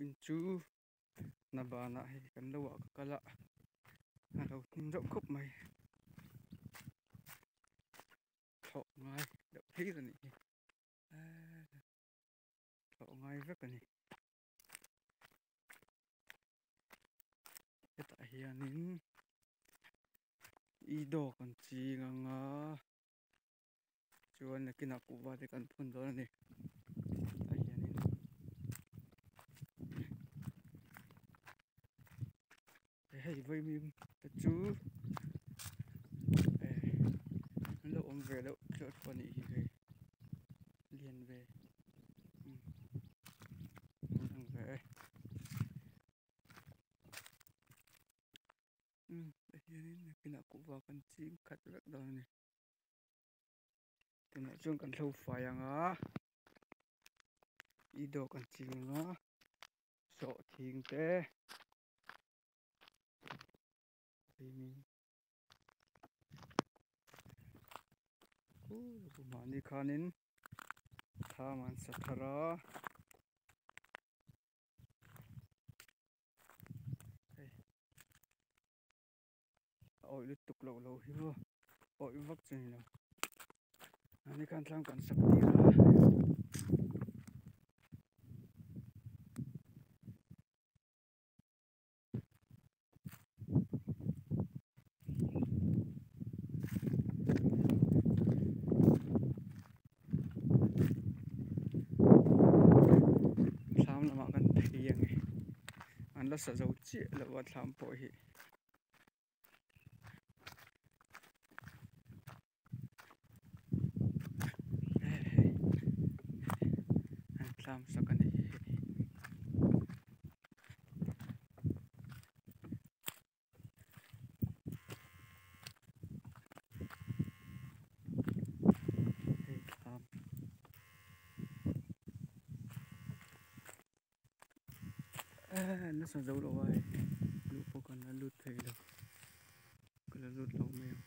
Vawiin chu hna banah hei kan lo ah ka kal a a lo hnim deuh khawp mai thlawh ngai deuh hlir a nih hi thlawh ngai vek a ni hetah hianin i dawk an ching ang a. Chuan nakinah kuhva te kan phun dawn a ni tah hianin hei vaimim te chu eh an lo awm ve loh teuh tawh a nih hi hei lian ve umm an lang ve e umm tah hianin nakinah kuhva kan ching khat vek dawn a ni. Tunah chuan kan hlo fai ang a i dawk an ching ang a sawh thing te mahni khanin thlam an sa thar a. A awih lutuk loh loh hi maw awih vak chu a ni lo mahni khan thlam kan sak tir a. Thlam lamah kan phei ang e an la sa zo chiah lo a thlam pawh hi. An tlam sak a nih hi hei thlam. Nasa zo lo a hei luh pawh kan la lut thei lo ka la lut lo mai ang.